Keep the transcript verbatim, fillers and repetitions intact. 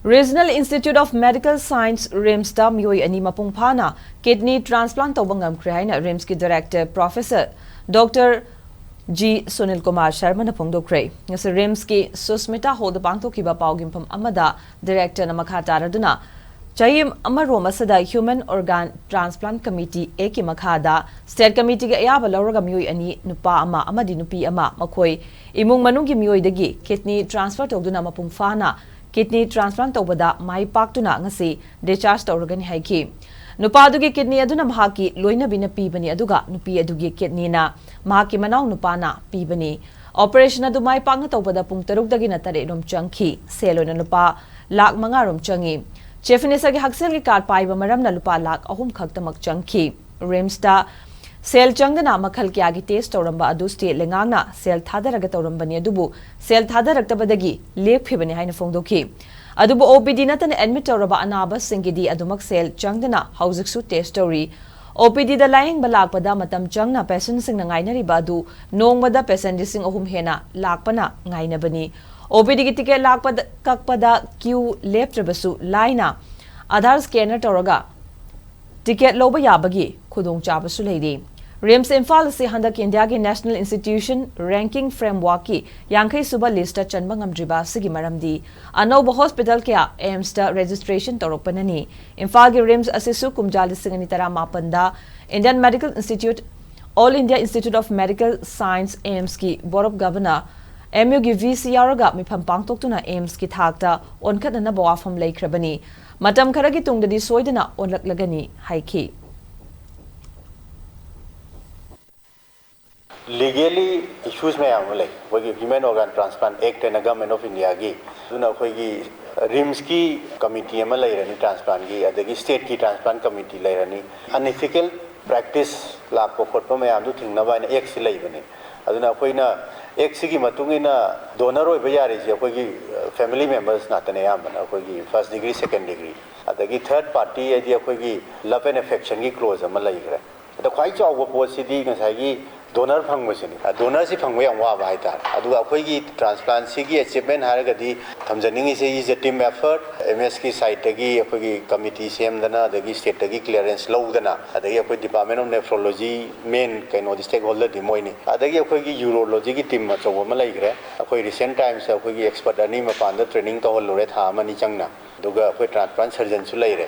Regional Institute of Medical Science, RIMSꯇ ꯃꯤꯑꯣꯏ ꯑꯅꯤ ꯃꯄꯨꯡ ꯐꯥꯅ kidney transplant ꯇꯧꯕ ꯉꯝꯈ꯭ꯔꯦ ꯍꯥꯏꯅ RIMSꯀꯤ director professor Doctor G Sunil Kumar Sharmana ꯐꯣꯡꯗꯣꯛꯈ꯭ꯔꯦ꯫ ꯉꯁꯤ RIMSꯀꯤ Susmita Hallꯗ ꯄꯥꯡꯊꯣꯛꯈꯤꯕ ꯄꯥꯎꯒꯤ ꯃꯤꯐꯝ ꯑꯃꯗ directorꯅ ꯃꯈꯥ ꯇꯥꯔꯗꯨꯅ, ꯆꯍꯤ ꯑꯃꯔꯣꯝ ꯑꯁꯤꯗ Human Organ Transplant Committee Actꯀꯤ ꯃꯈꯥꯗ state committeeꯒꯤ ꯑꯌꯥꯕ ꯂꯧꯔꯒ ꯃꯤꯑꯣꯏ ꯑꯅꯤ, ꯅꯨꯄꯥ ꯑꯃ ꯑꯃꯗꯤ ꯅꯨꯄꯤ ꯑꯃ, ꯃꯈꯣꯏ ꯏꯃꯨꯡ ꯃꯅꯨꯡꯒꯤ ꯃꯤꯑꯣꯏꯗꯒꯤ kidney transfer ꯇꯧꯗꯨꯅ ꯃꯄꯨꯡ ꯐꯥꯅ kidney transplant ꯇꯧꯕꯗ ꯃꯥꯏ ꯄꯥꯛꯇꯨꯅ ꯉꯁꯤ discharge ꯇꯧꯔꯒꯅꯤ ꯍꯥꯏꯈꯤ꯫ ꯅꯨꯄꯥ ꯑꯗꯨꯒꯤ kidney ꯑꯗꯨꯅ ꯃꯍꯥꯛꯀꯤ ꯂꯣꯏꯅꯕꯤꯅ ꯄꯤꯕꯅꯤ, ꯑꯗꯨꯒ ꯅꯨꯄꯤ ꯑꯗꯨꯒꯤ kidneyꯅ ꯃꯍꯥꯛꯀꯤ ꯃꯅꯥꯎ ꯅꯨꯄꯥꯅ ꯄꯤꯕꯅꯤ꯫ Operation ꯑꯗꯨ ꯃꯥꯏ ꯄꯥꯛꯅ ꯇꯧꯕꯗ ꯄꯨꯡ ꯇꯔꯨꯛꯇꯒꯤꯅ ꯇꯔꯦꯠ ꯔꯣꯝ ꯆꯪꯈꯤ꯫ ꯁꯦꯜ ꯑꯣꯏꯅ ꯂꯨꯄꯥ ꯂꯥꯈ ꯃꯉꯥ ꯔꯣꯝ ꯆꯪꯉꯤ꯫ Chief Ministerꯒꯤ ꯍꯛꯁꯦꯜꯒꯤ card ꯄꯥꯏꯕ ꯃꯔꯝꯅ ꯂꯨꯄꯥ ꯂꯥꯈ ꯑꯍꯨꯝ ꯈꯛꯇꯃꯛ ꯆꯪꯈꯤ꯫ RIMSꯇ ꯁꯦꯜ ꯆꯪꯗꯅ ꯃꯈꯜ ꯀꯌꯥꯒꯤ test ꯇꯧꯔꯝꯕ ꯑꯗꯨ state ꯂꯩꯉꯥꯛꯅ ꯁꯦꯜ ꯊꯥꯗꯔꯒ ꯇꯧꯔꯝꯕꯅꯤ, ꯑꯗꯨꯕꯨ ꯁꯦꯜ ꯊꯥꯗꯔꯛꯇꯕꯗꯒꯤ ꯂꯦꯞꯈꯤꯕꯅꯤ ꯍꯥꯏꯅ ꯐꯣꯡꯗꯣꯛꯈꯤ꯫ ꯑꯗꯨꯕꯨ OPD ꯅꯠꯇꯅ admit ꯇꯧꯔꯕ ꯑꯅꯥꯕꯁꯤꯡꯒꯤꯗꯤ ꯑꯗꯨꯃꯛ ꯁꯦꯜ ꯆꯪꯗꯅ ꯍꯧꯖꯤꯛꯁꯨ test ꯇꯧꯔꯤ꯫ OPDꯗ ꯂꯥꯌꯦꯡꯕ ꯂꯥꯛꯄꯗ ꯃꯇꯝ ꯆꯪꯅ patientꯁꯤꯡꯅ ꯉꯥꯏꯅꯔꯤꯕ ꯑꯗꯨ ꯅꯣꯡꯃꯗ patient ꯂꯤꯁꯤꯡ ꯑꯍꯨꯝ ꯍꯦꯟꯅ ꯂꯥꯛꯄꯅ ꯉꯥꯏꯅꯕꯅꯤ꯫ OPDꯒꯤ ticket ꯂꯥꯛꯄꯗ, ꯀꯛꯄꯗ queue ꯂꯦꯞꯇ꯭ꯔꯕꯁꯨ ꯂꯥꯏꯅ Aadhaar scanner ꯇꯧꯔꯒ ticket ꯂꯧꯕ ꯌꯥꯕꯒꯤ ꯈꯨꯗꯣꯡꯆꯥꯕꯁꯨ ꯂꯩꯔꯤ꯫ RIMS ꯏꯝꯐꯥꯜ ꯑꯁꯤ ꯍꯟꯗꯛ ꯏꯟꯗꯤꯌꯥꯒꯤ National Institution Ranking Frameworkꯀꯤ ꯌꯥꯡꯈꯩ ꯁꯨꯕ listꯇ ꯆꯟꯕ ꯉꯝꯗ꯭ꯔꯤꯕ ꯑꯁꯤꯒꯤ ꯃꯔꯝꯗꯤ ꯑꯅꯧꯕ hospital ꯀꯌꯥ AIIMSꯇ registration ꯇꯧꯔꯛꯄꯅꯅꯤ꯫ ꯏꯝꯐꯥꯜꯒꯤ RIMS ꯑꯁꯤꯁꯨ ꯀꯨꯝꯖꯥ ꯂꯤꯁꯤꯡ ꯑꯅꯤ ꯇꯔꯥꯃꯥꯄꯟꯗ Indian Medical Institute, All India Institute of Medical Science, AIIMSꯀꯤ Board of Governor, MUꯒꯤ VC ꯌꯥꯎꯔꯒ ꯃꯤꯐꯝ ꯄꯥꯡꯊꯣꯛꯇꯨꯅ AIIMSꯀꯤ ꯊꯥꯛꯇ ꯑꯣꯟꯈꯠꯅꯅꯕ ꯋꯥꯐꯝ ꯂꯩꯈ꯭ꯔꯕꯅꯤ꯫ ꯃꯇꯝ ꯈꯔꯒꯤ ꯇꯨꯡꯗꯗꯤ ꯁꯣꯏꯗꯅ ꯑꯣꯜꯂꯛꯂꯒꯅꯤ ꯍꯥꯏꯈꯤ꯫ Legally issues ꯃꯌꯥꯝ ꯑꯃ ꯂꯩ꯫ ꯑꯩꯈꯣꯏꯒꯤ Human Organ Transplant Act ꯍꯥꯏꯅ Government of Indiaꯒꯤ, ꯑꯗꯨꯅ ꯑꯩꯈꯣꯏꯒꯤ RIMSꯀꯤ committee ꯑꯃ ꯂꯩꯔꯅꯤ transplant ꯀꯤ, ꯑꯗꯒꯤ state ꯀꯤ transplant committee ꯂꯩꯔꯅꯤ꯫ Unethical practice ꯂꯥꯛꯄ ꯈꯣꯠꯄ ꯃꯌꯥꯝꯗꯨ ꯊꯤꯡꯅꯕ ꯍꯥꯏꯅ act ꯁꯤ ꯂꯩꯕꯅꯤ꯫ ꯑꯗꯨꯅ ꯑꯩꯈꯣꯏꯅ act ꯁꯤꯒꯤ ꯃꯇꯨꯡ ꯏꯟꯅ donor ꯑꯣꯏꯕ ꯌꯥꯔꯤꯁꯦ ꯑꯩꯈꯣꯏꯒꯤ family members ꯉꯥꯛꯇꯅꯦ ꯑꯌꯥꯝꯕꯅ, ꯑꯩꯈꯣꯏꯒꯤ first degree, second degree꯫ ꯑꯗꯒꯤ third party ꯍꯥꯏꯗꯤ ꯑꯩꯈꯣꯏꯒꯤ love and affection ꯒꯤ clause ꯑꯃ ꯂꯩꯈ꯭ꯔꯦ꯫ ꯑꯗ ꯈ꯭ꯋꯥꯏ ꯆꯥꯎꯕ ꯄꯣꯠꯁꯤꯗꯤ ꯉꯁꯥꯏꯒꯤ donor ꯐꯪꯕꯁꯤꯅꯤ꯫ Donor ꯁꯤ ꯐꯪꯕ ꯌꯥꯝ ꯋꯥꯕ ꯍꯥꯏꯇꯥꯔꯦ꯫ ꯑꯗꯨꯒ ꯑꯩꯈꯣꯏꯒꯤ transplant ꯁꯤꯒꯤ achievement ꯍꯥꯏꯔꯒꯗꯤ ꯊꯝꯖꯅꯤꯡꯉꯤꯁꯦ is a team effort. M ꯑꯦꯁꯀꯤ ꯁꯥꯏꯠꯇꯒꯤ ꯑꯩꯈꯣꯏꯒꯤ ꯀꯃꯤꯇꯤ ꯁꯦꯝꯗꯅ, ꯑꯗꯒꯤ ꯁ꯭ꯇꯦꯠꯇꯒꯤ ꯀ꯭ꯂꯤꯌꯥꯔꯦꯟꯁ ꯂꯧꯗꯅ, ꯑꯗꯒꯤ ꯑꯩꯈꯣꯏ Department of Nephrology main ꯀꯩꯅꯣꯗꯤ, ꯁ꯭ꯇꯦꯛ ꯍꯣꯜꯗꯔꯗꯤ ꯃꯣꯏꯅꯤ, ꯑꯗꯒꯤ ꯑꯩꯈꯣꯏꯒꯤ ꯌꯨꯔꯣꯂꯣꯖꯤꯒꯤ ꯇꯤꯝ ꯑꯆꯧꯕ ꯑꯃ ꯂꯩꯈ꯭ꯔꯦ꯫ ꯑꯩꯈꯣꯏ ꯔꯤꯁꯦꯟ ꯇꯥꯏꯝꯁꯇ ꯑꯩꯈꯣꯏꯒꯤ ꯑꯦꯛꯁꯄꯔꯠ ꯑꯅꯤ ꯃꯄꯥꯟꯗ ꯇ꯭ꯔꯦꯅꯤꯡ ꯇꯧꯍꯜꯂꯨꯔꯦ ꯊꯥ ꯑꯃꯅꯤ ꯆꯪꯅ, ꯑꯗꯨꯒ ꯑꯩꯈꯣꯏ ꯇ꯭ꯔꯥꯟꯁꯄ꯭ꯂꯥꯟ ꯁꯔꯖꯟꯁꯨ ꯂꯩꯔꯦ꯫